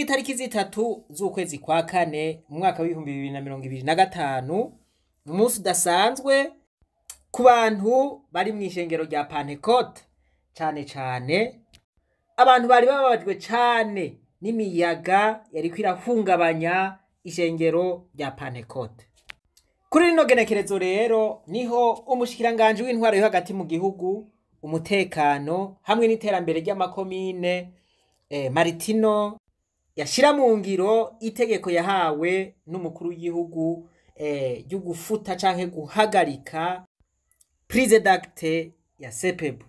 itariki 3 z'ukwezi kwa kane mu mwaka w'2025, umunsi udasanzwe ku bantu bari mw'ishengero rya Pantekote, cane cane abantu bari bababajwe cane n'imiyaga yariko irahungabanya ishengero rya Pantekote. Kuri rino genekerezo rero niho umushikiranganji w'intwaro yo hagati mu gihugu, umutekano hamwe n'iterambere ry'amakomine Maritino yashira mu ngiro itegeko yahawe n'umukuru w'igihugu ryo gufuta canke guhagarika prise d'acte ya CPB.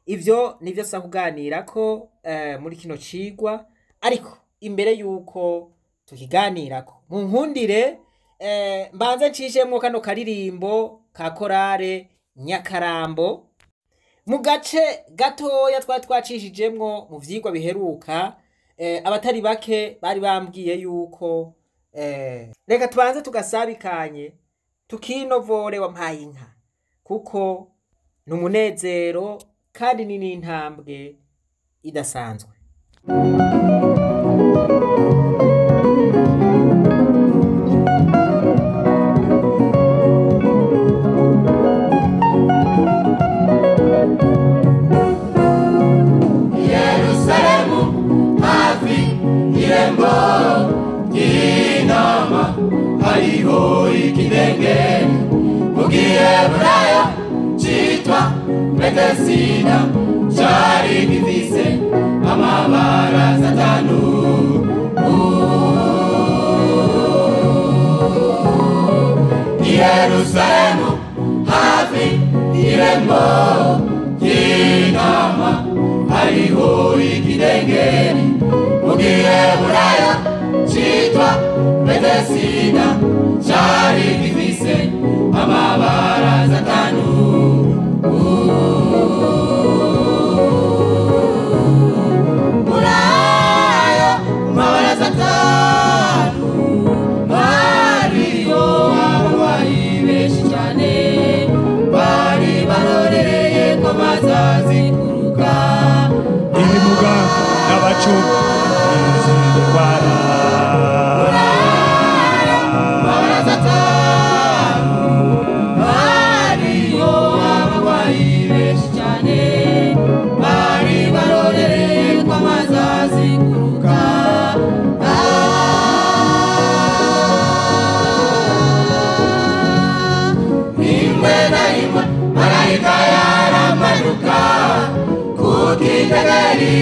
Ivyo nivyo sa kuganirako muri kino cigwa, ariko imbere yuko tukiganirako mu nkundire mbanze ncishemwo kano karirimbo ka korale Nyakarambo mu gace gatoya twari twacishijemwo mu vyigwa biheruka. Abatari bake bari bambwiye yuko reka tubanze tugasabikanye tukinovore wampaye inka, kuko ni umunezero kandi ni n'intambwe idasanzwe. Yerusalemu hafi irembo ry'intama hariho ikidengeri mu Giheburayo citwa Betesida, cari gifise amabaraza 5. Yerusalemu hafi irembo ry'intama hariho ikidengeri mu Giheburayo citwa Betesida, cari gifise amabaraza 5. Murayo mabaraza 5 hariyo abarwayi benshi cane bari barorereye ko bazazikuruka, ibimuga n'abacu n'izindi ndwara. Mabaraza 5 hariyo abarwayi benshi cane bari barorereye ko bazazikuruka. Rimwe na rimwe marayika yaramanuka ku kidengeri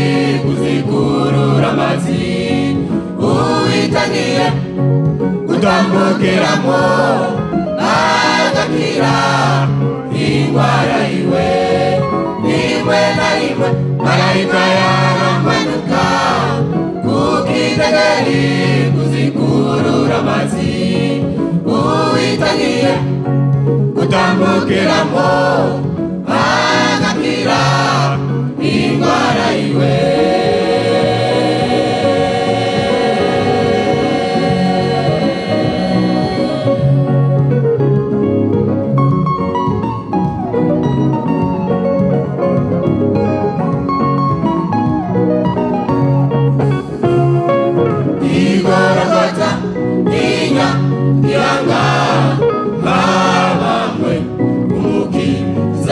kuzikurura amazi, uwitangiye gutambukiramo agakira ingwara iwe. Rimwe na rimwe marayika yaramanuka ku kidengeri kuzikurura amazi, uwitangiye gutambukiramo agakira ingwara iwe. Igorogota inya iranga habambwe umukiza.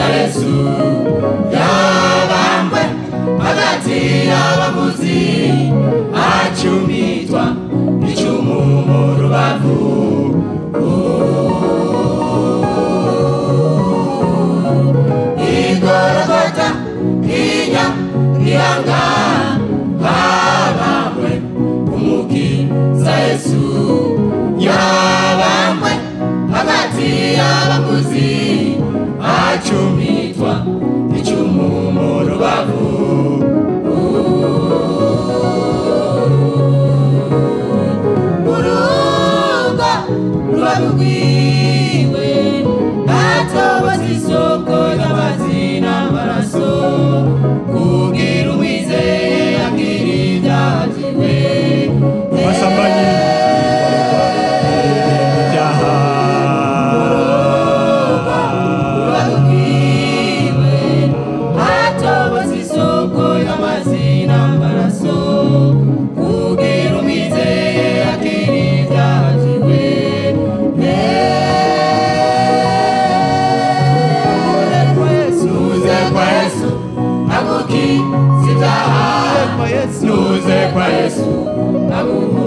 aguha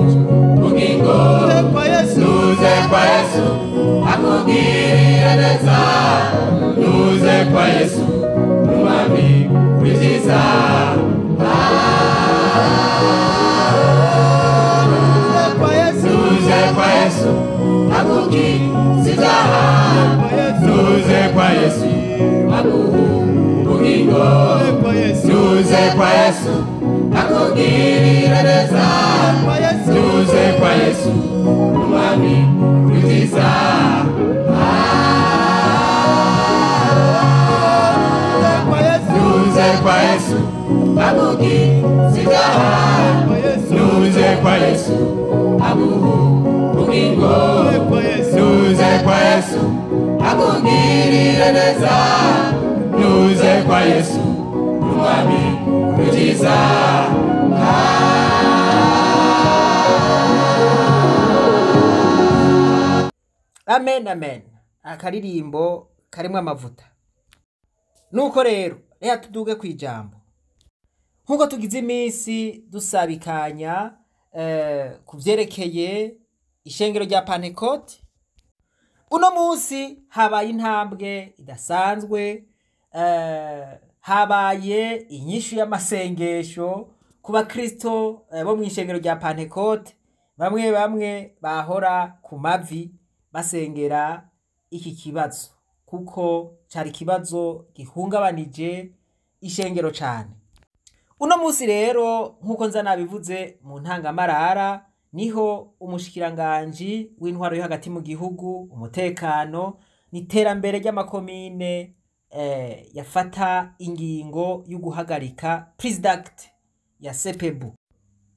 ubugingo. Nuze kwa Yesu akugirira neza, nuze kwa Yesu n'umwami w'ibyiza. Nuze kwa Yesu akukiza ibyaha, nuze kwa Yesu aguha ubugingo. Nuze kwa Yesu akugirira neza, nuze kwa Yesu n'umwami w'ibyiza. Nuze kwa Yesu akukiza ibyaha, nuze kwa Yesu aguha ubugingo. Nuze kwa Yesu akugirira neza, nuze kwa Yesu n'umwami w'ibyiza. Amen, amen. Akaririmbo karimwo amavuta. Nuko rero reka tuduge kwijambo. Nkuko tugize iminsi dusabikanya ku vyerekeye ishengero rya Pentecote, uno munsi habaye intambwe idasanzwe, habaye inyishu y'amasengesho ku bakristo bo mw'ishengero rya Pentecote, bamwe bamwe bahora ku mavi basengera iki kibazo, kuko cari ikibazo gihungabanije ishengero cane. Uno munsi rero nkuko nza nabivuze mu ntangamarara, niho umushikiranganji w'intwaro yo hagati mu gihugu, umutekano n'iterambere ry'amakomine yafata ingingo yo guhagarika prise d'acte ya CPB.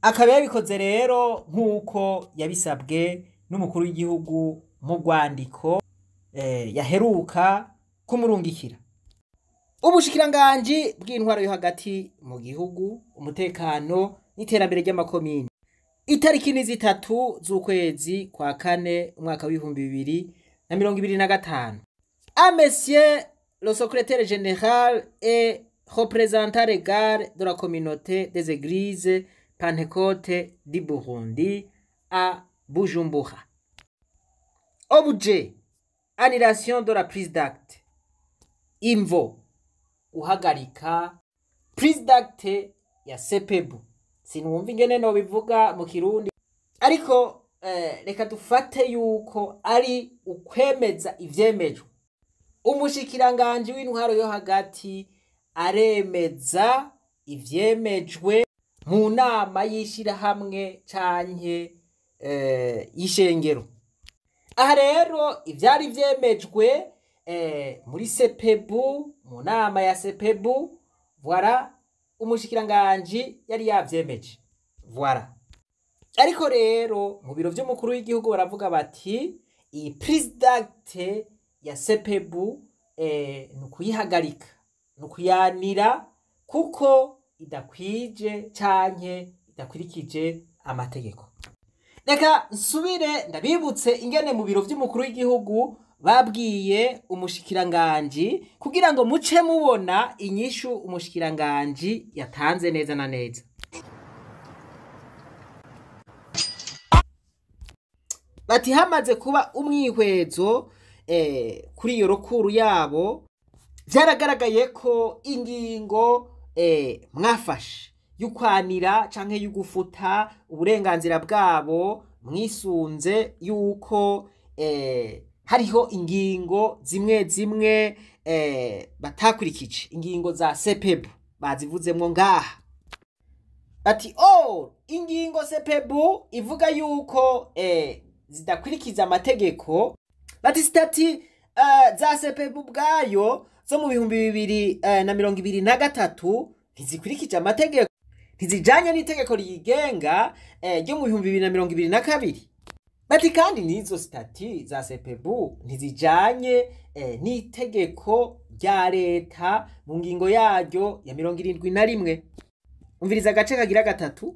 Akaba yabikoze rero nkuko yabisabwe n'umukuru w'igihugu mu rwandiko yaheruka kumurungikira. Ubushikiranganji bw'intwaro yo hagati mu gihugu, umutekano n'iterambere ry'amakomine, itariki ni 3 z'ukwezi kwa 4 umwaka w'ibihumbi bibiri na mirongo ibiri na gatanu. A monsieur le secrétaire général et représentant légal de la communauté des églises Pentecôte du Burundi à Bujumbura. Objet: annulation de la prise d'acte. Imvo: guhagarika prise d'acte ya CPB. Sinumva ingene no bivuga mu Kirundi, ariko reka dufate yuko ari ukwemeza ivyemejwe. Umushikiranganji w'intwaro yo hagati aremeza ivyemejwe mu nama y'ishirahamwe canke y'ishengero. Aha rero ivyari vyemejwe muri CPB, mu nama ya CPB, voilà, umushikiranganji yari yavyemeje, voilà. Ariko rero mu biro vy'umukuru w'igihugu baravuga bati iyi prise d'acte ya CPB ni ukuyihagarika, ni ukuyanira kuko idakwije canke idakurikije amategeko. Reka nsubire ndabibutse ingene mu biro vy'umukuru w'igihugu babwiye umushikiranganji kugira ngo muce mubona inyishu umushikiranganji yatanze neza na neza. Bati hamaze kuba umwihwezo kuri iyo rukuru yabo, vyaragaragaye ko ingingo mwafashe y'ukwanira canke y'ugufuta uburenganzira bwabo mwisunze yuko hariho ingingo zimwe zimwe batakurikije, ingingo za CPB bazivuzemwo ngaha. Bati oh, ingingo CPB ivuga yuko zidakurikiza amategeko. Bati stati za CPB ubwayo zo mu 2023 ntizikurikije amategeko, ntizijanye n'itegeko riyigenga ryo mu 2022. Bati kandi nizo stati za CPB ntizijanye n'itegeko rya leta mu ngingo yaryo ya 71. Umviriza agace kagira gatatu.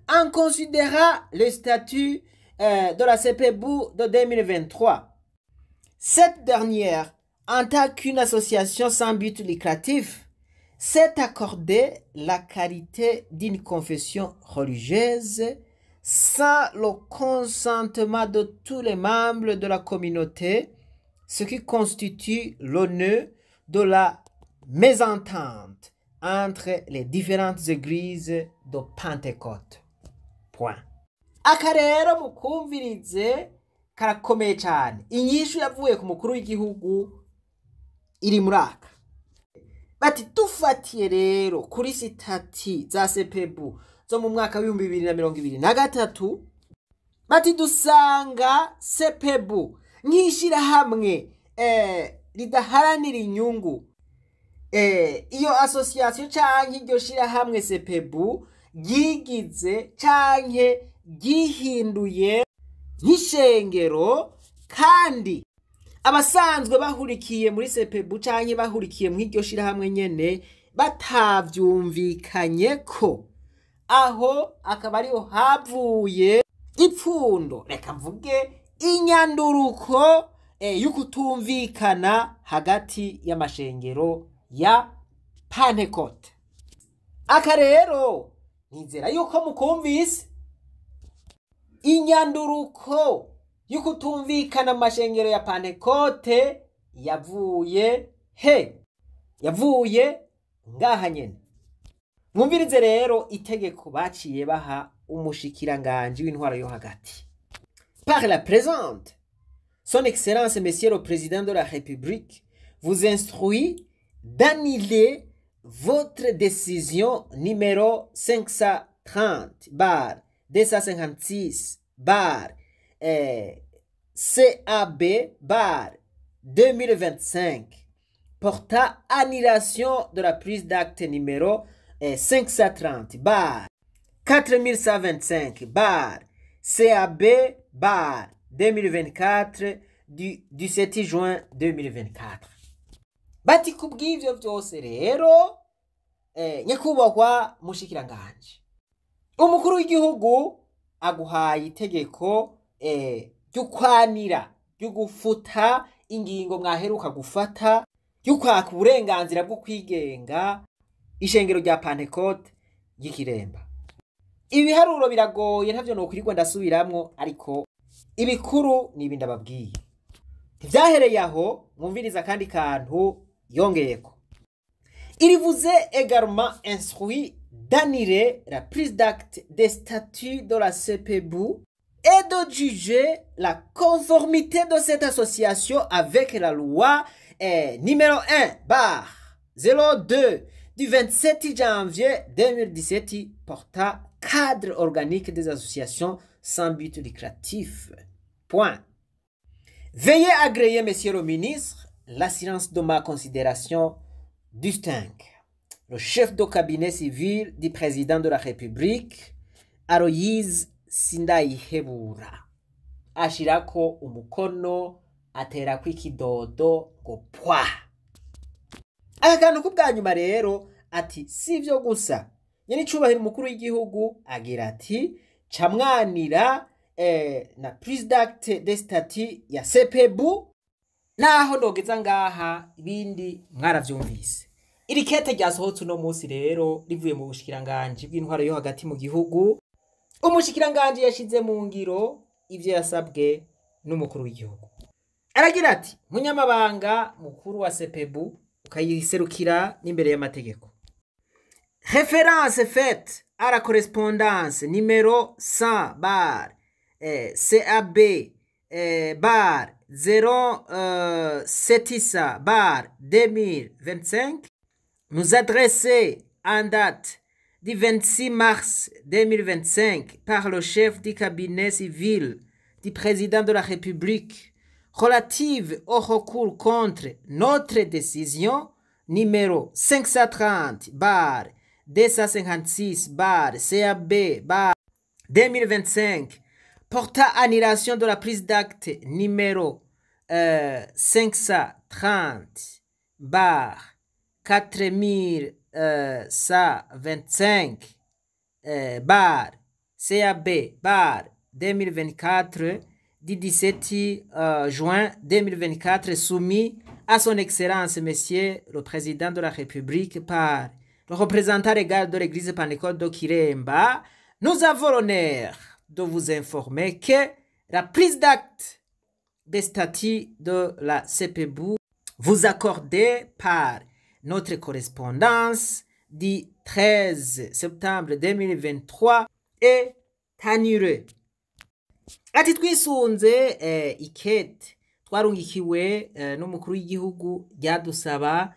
En considérant le statut de la CPB de 2023, cette dernière, en tant qu'une association sans but lucratif, s'est accordé la qualité d'une confession religieuse sans le consentement de tous les membres de la communauté, ce qui constitue le nœud de la mésentente entre les différentes églises de Pentecôte. Point. Aka rero mukumvirize karakomeye cyane. Inyishu yavuye ku mukuru w'igihugu iri muri aka. Bati dufatiye rero kuri statuts za CPBU zo mu mwaka w'2023, bati dusanga CPBU nk'ishyirahamwe ridaharanira inyungu, iyo association canke iryo shirahamwe CPBU ryigize canke ryihinduye nk'ishengero, kandi abasanzwe bahurikiye muri CPBU canke bahurikiye mw'iryo shirahamwe nyene batavyumvikanye ko, aho akaba ariho havuye ipfundo, reka mvuge inyanduruko y'ukutumvikana hagati y'amashengero ya Pentecote. Aka rero nizera yuko mukumvise inyanduruko y'ukutumvikana mu mashengero ya Pentecote yavuye he? Yavuye ngaha nyene. Mwumvirize rero itegeko baciye baha umushikiranganji w'intwaro yo hagati. Par la présente, Son Excellence Monsieur le Président de la République vous instruit d'annuler votre décision numéro 530/256/CAB/2025 portant annulation de la prise d'acte numéro 530/4125/CAB/2024 du 17 juin 2024. Bati kubw'ivyo vyose rero, nyakubahwa mushikiranganje, umukuru w'igihugu aguhaye itegeko ry'ukwanira, ry'ugufuta ingingo mwaheruka gufata y'ukwaka uburenganzira bwo kwigenga ishengero rya Pentecote ry'Ikiremba. Ibiharuro biragoye, ntavyo nokwirirwa ndasubiramwo, ariko ibikuru ni ibi ndababwiye. Ntivyahereye aho, mwumviriza akandi kantu yongeyeko. Il vous est également instruit d'annuler la prise d'acte des statuts de la CPBU et de juger la conformité de cette association avec la loi numéro 1/02 du 27 janvier 2017 portant cadre organique des associations sans but lucratif. Point. Veuillez agréer, monsieur le ministre, l'assurance de ma considération distincte. Le chef de cabinet civil du président de la République, Aloyse Sindayihebura. Ashirako umukono, aterako ikidodo ngo pwa. Aka kantu k'ubwa nyuma rero ati si ivyo gusa, nyenicubahiro umukuru w'igihugu agira ati camwanira na prise d'acte des statuts ya CPBU. Naho ndogeza ngaha, ibindi mwaravyumvise. Iri kete ryasohotse uno munsi rero rivuye mu bushikiranganji bw'intwaro yo hagati mu gihugu. Umushikiranganji yashize mu ngiro ivyo yasabwe n'umukuru w'igihugu. Aragira ati munyamabanga mukuru wa CPBU, ukayiserukira n'imbere y'amategeko, référence faite à la correspondance numéro 100/CAB/0 7/2025 nous adressée en date du 26 mars 2025 par le chef du cabinet civil du président de la République relative au recours contre notre décision numéro 530/256/CAB/2025 portant annulation de la prise d'acte numéro 530/4125/CAB/2024 du 17 juin 2024 soumis à son Excellence Monsieur le Président de la République par le représentant légal de l'Église Pentecôte de Kiremba, nous avons l'honneur de vous informer que la prise d'acte des statuts de la CPBU vous accordée par notre correspondance du 13 septembre 2023 est annulée. Ati twisunze ikete twarungikiwe n'umukuru w'igihugu ryadusaba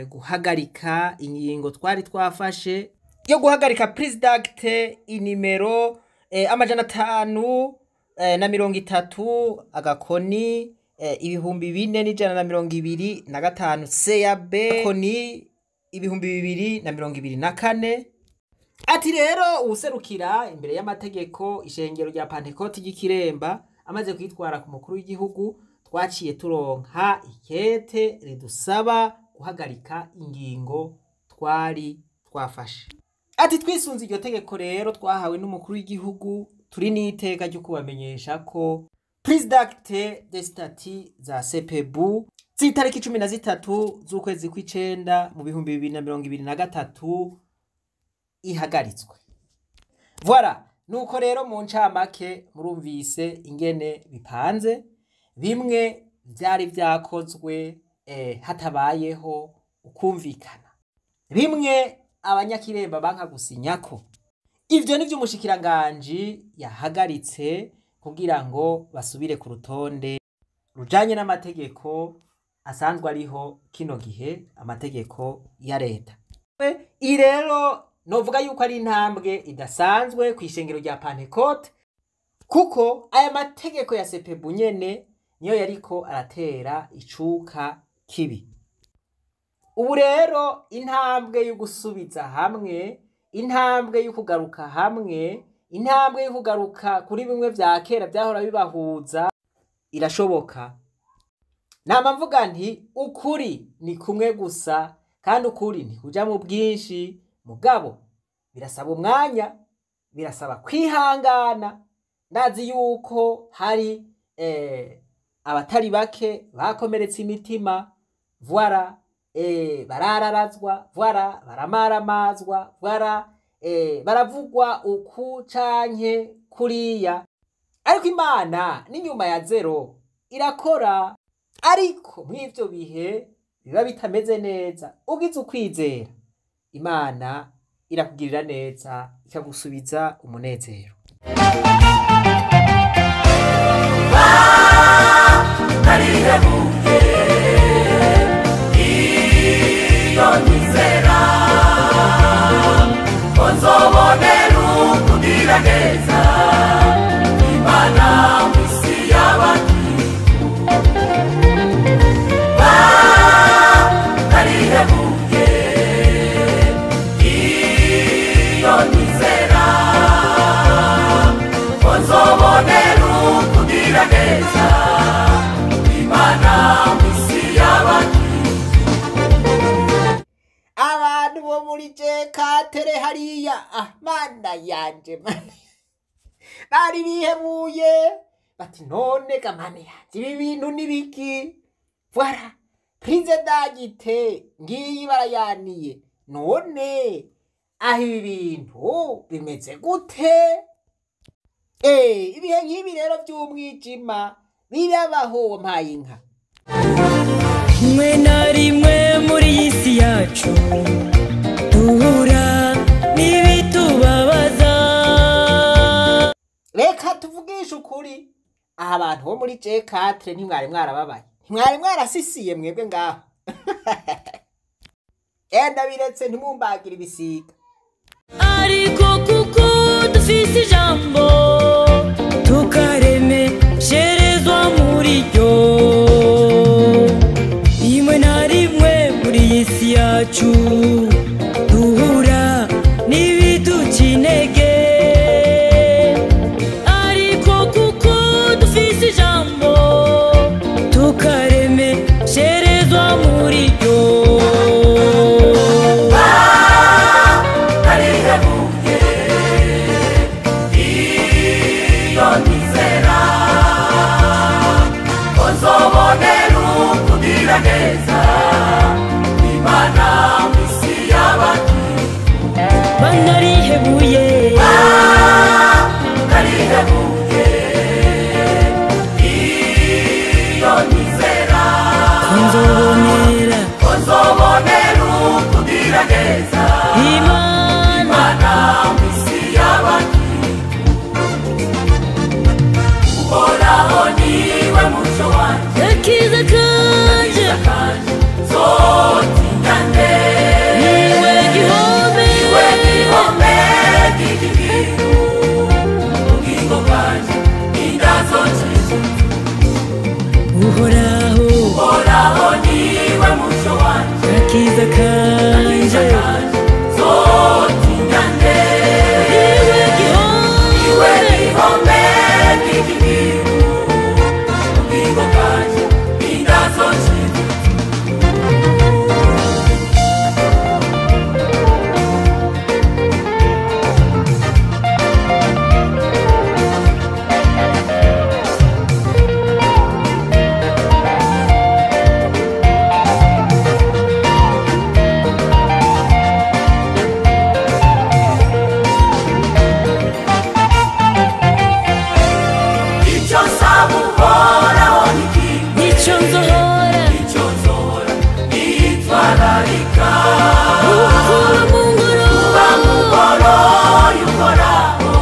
guhagarika ingingo twari twafashe yo guhagarika prise d'acte inimero 530 agakoni 4125 CAB koni 2024. Ati rero uwuserukira imbere y'amategeko ishengero rya Pantekoti ry'Ikiremba amaze kwitwara ku mukuru w'igihugu, twaciye turonka ikete ridusaba guhagarika ingingo twari twafashe. Ati twisunze iryo tegeko rero twahawe n'umukuru w'igihugu, turi n'iteka ryo kubamenyesha ko prise d'acte des statuts za CPBU z'itariki 13 z'ukwezi kw'icenda mu 2023 ihagaritswe. Voilà, nuko rero mu ncamake murumvise ingene bipanze, bimwe vyari vyakozwe hatabayeho ukumvikana, bimwe abanyakiremba banka gusinyako. Ivyo nivyo umushikiranganji yahagaritse kugira ngo basubire ku rutonde rujanye n'amategeko asanzwe ariho kino gihe, amategeko ya leta. Iyi rero novuga yuko ari intambwe idasanzwe ku ishengero rya Pantekote, kuko aya mategeko ya CPBU nyene niyo yariko aratera icuka kibi. Ubu rero intambwe yo gusubiza hamwe, intambwe yo kugaruka hamwe, intambwe yo kugaruka kuri bimwe vya kera vyahora bibahuza irashoboka. Nama mvuga nti ukuri ni kumwe gusa, kandi ukuri ntikuja mu bwinshi, mugabo birasaba umwanya, birasaba kwihangana. Ndazi yuko hari abatari bake bakomeretse imitima, voilà, barararazwa, voilà, baramaramazwa, voilà, baravugwa uku canke kuriya, ariko Imana n'inyuma ya zero irakora. Ariko mw'ivyo bihe biba bitameze neza, ugize ukwizera Imana irakugirira neza, ikagusubiza umunezero. Narihebuye iyo nizera ko nzobonera ukugira neza Imana mw'isi y'abakiritu. Narihebuye iyo nizera ko nzobonera ukugira neza Imana mw'isi y'abakiritu. Abantu bo muri Jekatere hariya, mana yanje, mana bari bihebuye bati none ga mana yanje ibi bintu nibiki? Voilà, prise d'acte ngiyi barayaniye, none aho ibi bintu bimeze gute? Ibihe nk'ibi rero vy'umwijima birabaho, wampaye inka. Rimwe na rimwe muri iyi si yacu duhura n'ibitubabaza. Reka tuvugishe ukuri, aha abantu bo muri J4 ntimwari mwarababaye, ntimwari mwarasisiye mwebwe ngaho. Enda biretse ntimumbagira ibisiga. Ariko kuko dufise ijambo tukaremesherezwa muri ryo. Rimwe na rimwe muri iyi si yacu duhura n'ibiduca intege, ariko kuko dufise ijambo tukaremesherezwa muri ryo. Narihebuye iyo nizera ko nzobonera ukugira neza Imana mw'isi y'abakiritu. Banarihebuye. neza Imana Imana mw'isi y'abakiriho Uhoraho niwe muco wanje Akiza kanje kanje zotinya nde Niwe gihome Niwe gihome g'igihugu ubugingo bwanje indazocisha Uhoraho Uhoraho niwe muco wanje Akiza kanje kanje zotinya nde Niwe Niwe gihome gihome g'igihugu ubugingo bwanje indazocisha Icyo nsaba Uhoraho ni kimwe Nico nzohora icyo nzora nitwararika Ukuba mu ngoro kuba mu ngoro y'Uhoraho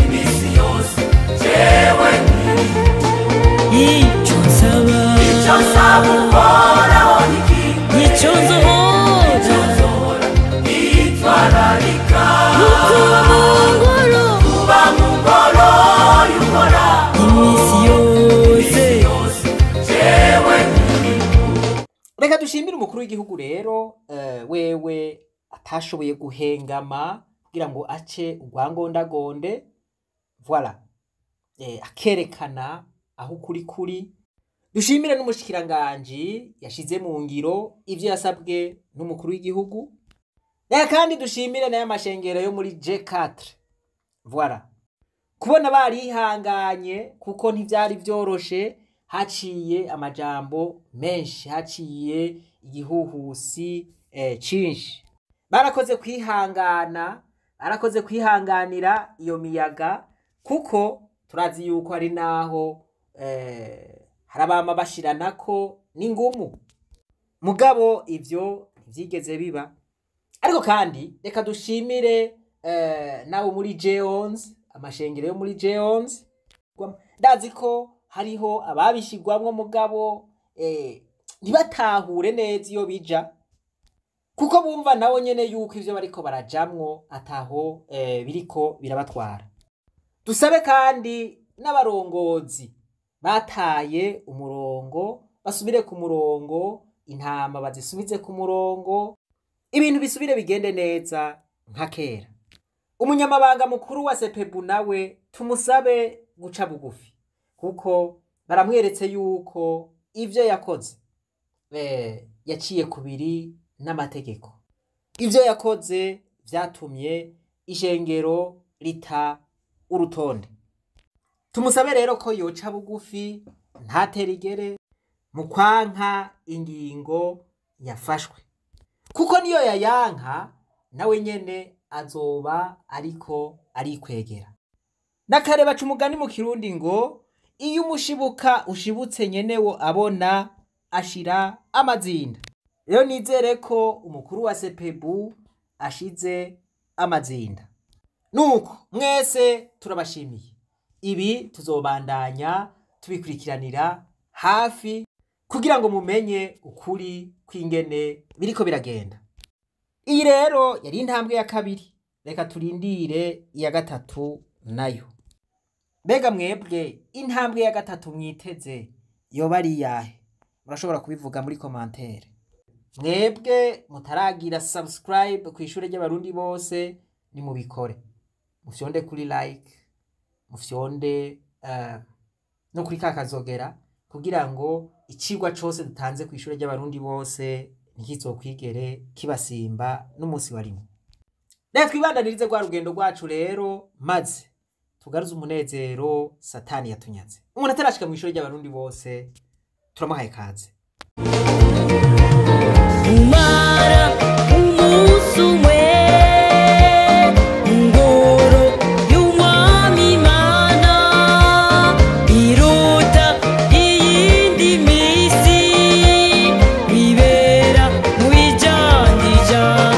iminsi yose jewe nkiriho Icyo nsaba icyo nsaba Uhoraho ni kimwe Nico nzohora icyo nzora nitwararika Ukuba mu ngoro kuba mu ngoro y'Uhoraho Iminsi yose iminsi yose jewe nkiriho Reka dushimire umukuru w'igihugu rero wewe atashoboye guhengama kugira ngo ace urwangondagonde voilà akerekana aho ukuri kuri. Dushimire n'umushikiranganji yashize mu ngiro ivyo yasabwe n'umukuru w'igihugu. Reka kandi dushimire n'aya mashengero yo muri G4 voilà kubona barihanganye kuko ntivyari vyoroshe, haciye amajambo menshi, haciye igihuhusi cinshi. Barakoze kwihangana, barakoze kwihanganira iyo miyaga, kuko turazi yuko hari naho hari abama bashiranako n'ingumu, mugabo ivyo ntivyigeze biba. Ariko kandi reka dushimire nabo muri J11, amashengero yo muri J11. Ndazi ko hariho ababishigwamwo mugabo ntibatahure neza iyo bija, kuko bumva nabo nyene yuko ivyo bariko barajamwo ataho biriko birabatwara. Dusabe kandi n'abarongozi bataye umurongo basubire ku murongo, intama bazisubize ku murongo, ibintu bisubire bigende neza nka kera. Umunyamabanga mukuru wa Sepebu nawe tumusabe guca bugufi, kuko baramweretse yuko ivyo yakoze yaciye kubiri n'amategeko. Ivyo yakoze vyatumye ishengero rita urutonde. Tumusabe rero ko yoca bugufi, ntaterigere mu kwanka ingingo yafashwe, kuko niyo yayanka nawe nyene azoba ariko arikwegera. Nakare baca umugani mu Kirundi ngo iyo umushibuka ushibutse nyenewo abona ashira amazinda. Rero nizere ko umukuru wa Sepebu ashize amazinda. Nuko mwese turabashimiye. Ibi tuzobandanya tubikurikiranira hafi kugira ngo mumenye ukuri kw'ingene biriko biragenda. Iyi rero yari intambwe ya kabiri, reka turindire iya gatatu nayo. Mbega mwebwe intambwe ya gatatu mwiteze yoba ari iyahe? Murashobora kubivuga muri commentaire. Mwebwe mutaragira subscribe ku ishure ry'Abarundi bose nimubikore, mufyonde kuri like, mufyonde no kuri kakazogera kugira ngo icigwa cose dutanze ku ishure ry'Abarundi bose ntikizokwigere kibasimba n'umunsi wa rimwe. Reka twibandanirize rwa rugendo rwacu rero, maze tugaruze umunezero Satani yatunyaze. Umuntu atarashika mu ishure ry'Abarundi bose turamuhaye ikaze. Umara umunsi umwe ngoro y'umwami Imana iruta iyindi misi ibera mu ijandijandi.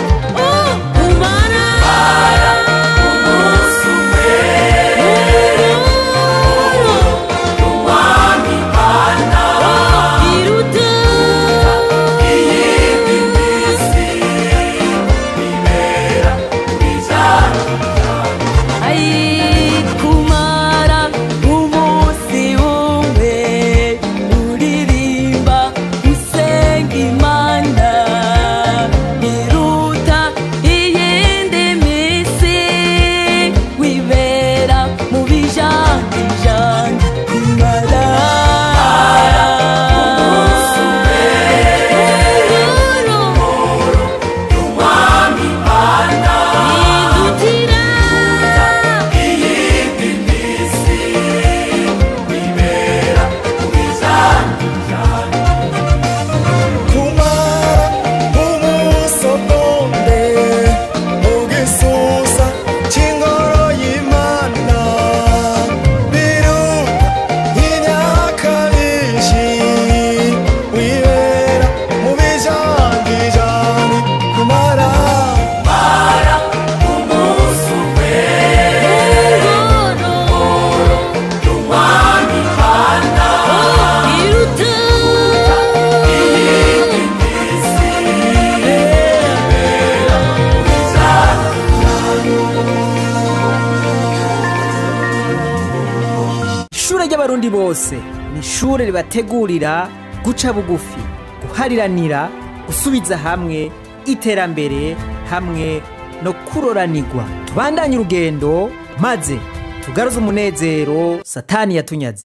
ry'abarundi bose ni ishure ribategurira guca bugufi, guhariranira, gusubiza hamwe, iterambere hamwe no kuroranirwa. Tubandanye urugendo maze tugaruze umunezero satani yatunyaze.